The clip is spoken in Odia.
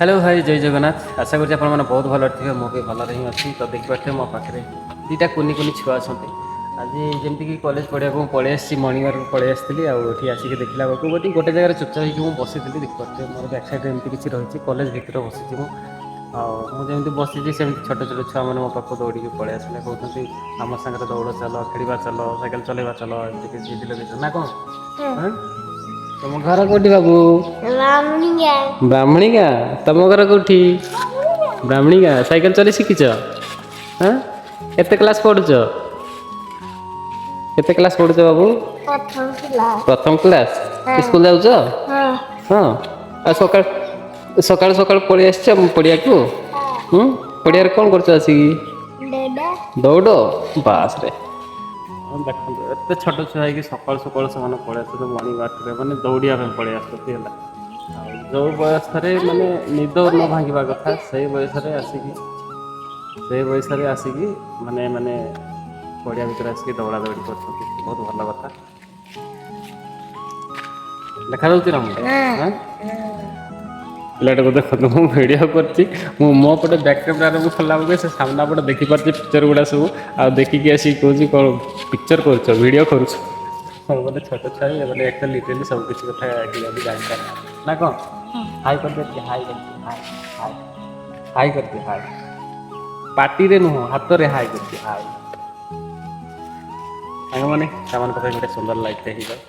ହ୍ୟାଲୋ ଭାଇ, ଜୟ ଜଗନ୍ନାଥ। ଆଶା କରୁଛି ଆପଣମାନେ ବହୁତ ଭଲରେ ଥିବେ। ମୁଁ ବି ଭଲରେ ହିଁ ଅଛି। ତ ଦେଖିପାରୁଥିବେ, ମୋ ପାଖରେ ଦୁଇଟା କୁନି କୁନି ଛୁଆ ଅଛନ୍ତି। ଆଜି ଯେମିତିକି କଲେଜ ପଢ଼ିବାକୁ ମୁଁ ପଳେଇ ଆସିଛି, ମର୍ଣ୍ଣିଂ ୱାର୍କ ପଳେଇ ଆସିଥିଲି। ଆଉ ଏଠି ଆସିକି ଦେଖିଲା ବେଳକୁ ଗୋଟେ ଜାଗାରେ ଚୁପଚାପ ହେଇକି ମୁଁ ବସିଥିଲି। ଦେଖିପାରୁଥିବେ, ମୋର ବ୍ୟାକ୍ ସାଇଡ଼୍ରେ ଏମିତି କିଛି ରହିଛି। କଲେଜ ଭିତରେ ବସିଛି ମୁଁ। ଆଉ ମୁଁ ଯେମିତି ବସିଛି, ସେମିତି ଛୋଟ ଛୋଟ ଛୁଆମାନେ ମୋ ପାଖକୁ ଦୌଡ଼ିକି ପଳେଇ ଆସିଲେ। କହୁଛନ୍ତି, ଆମ ସାଙ୍ଗରେ ଦୌଡ଼ ଚାଲ, ଖେଳିବା ଚାଲ, ସାଇକେଲ ଚଲେଇବା ଚାଲ। ଏମିତି କିଛି ଜିଦି ଲଗେଇଛନ୍ତି ନା କ'ଣ? ହଁ? ତମ ଘର କୋଉଠି ବାବୁ? ବ୍ରାହ୍ମଣୀ ଗାଁ। ତମ ଘର କୋଉଠି? ବ୍ରାହ୍ମଣୀ ଗାଁ। ସାଇକେଲ ଚଲେଇ ଶିଖିଛ? ହଁ? କେତେ କ୍ଲାସ୍ ପଢୁଛ? କେତେ କ୍ଲାସ୍ ପଢୁଛ ବାବୁ? ପ୍ରଥମ କ୍ଲାସ୍। ପ୍ରଥମ କ୍ଲାସ୍? ସ୍କୁଲ ଯାଉଛ? ହଁ। ହଁ। ଆଉ ସକାଳୁ ସକାଳୁ ସକାଳୁ ପଳେଇ ଆସିଛ ପଡ଼ିଆକୁ? ହୁଁ। ପଡ଼ିଆରେ କ'ଣ କରୁଛ ଆସିକି? ଡେଡା। ଦୌଡ଼ ବାସରେ। ହଁ, ଦେଖନ୍ତୁ, ଏତେ ଛୋଟ ଛୁଆ ହେଇକି ସକାଳୁ ସକାଳୁ ସେମାନେ ପଳେଇ ଆସୁଛନ୍ତି ମର୍ଣ୍ଣିଂ ୱାର୍କରେ, ମାନେ ଦୌଡ଼ିବା ପାଇଁ ପଳେଇ ଆସୁଛନ୍ତି। ହେଲା, ଆଉ ଯେଉଁ ବୟସରେ ମାନେ ନିଦ ନ ଭାଙ୍ଗିବା କଥା, ସେଇ ବୟସରେ ଆସିକି ମାନେ ପଡ଼ିଆ ଭିତରେ ଆସିକି ଦୌଡ଼ା ଦୌଡ଼ି କରୁଛନ୍ତି। ବହୁତ ଭଲ କଥା। ଦେଖାଯାଉଛି ନା ମୁଁ? ହଁ? ପିଲାଟାକୁ ଦେଖନ୍ତୁ, ମୁଁ ଭିଡ଼ିଓ କରୁଛି। ମୁଁ ମୋ ପଟେ ବ୍ୟାକ୍ କ୍ୟାମେରାରେ ମୁଁ ଖୋଲା ବେଳକୁ ସେ ସାମ୍ନା ପଟେ ଦେଖିପାରୁଛି ପିକ୍ଚର ଗୁଡ଼ା ସବୁ। ଆଉ ଦେଖିକି ଆସିକି କହୁଛି, କ'ଣ ପିକ୍ଚର କରୁଛ, ଭିଡ଼ିଓ କରୁଛ? ମାନେ ଛୋଟ ଛୁଆ ହିଁ ମାନେ ଆକ୍ଚୁଆଲି ଲିଟରାଲି ସବୁ କିଛି କଥା କ୍ଲିୟରଲି ଜାଣିପାରୁନାହାନ୍ତି ନା କ'ଣ? ହାଇ କରିଦିଅ ଟିକେ, ହାଇ କରିଦିଅ, ହାଇ, ହାଇ, ହାଇ କରିଦିଅ, ହାଇ। ପାଟିରେ ନୁହଁ, ହାତରେ ହାଇ କରିଦିଅ, ହାଇ। ସାଙ୍ଗମାନେ, ସେମାନଙ୍କ ପାଇଁ ଗୋଟେ ସୁନ୍ଦର ଲାଇକ୍ଟେ ହେଇଯାଉ।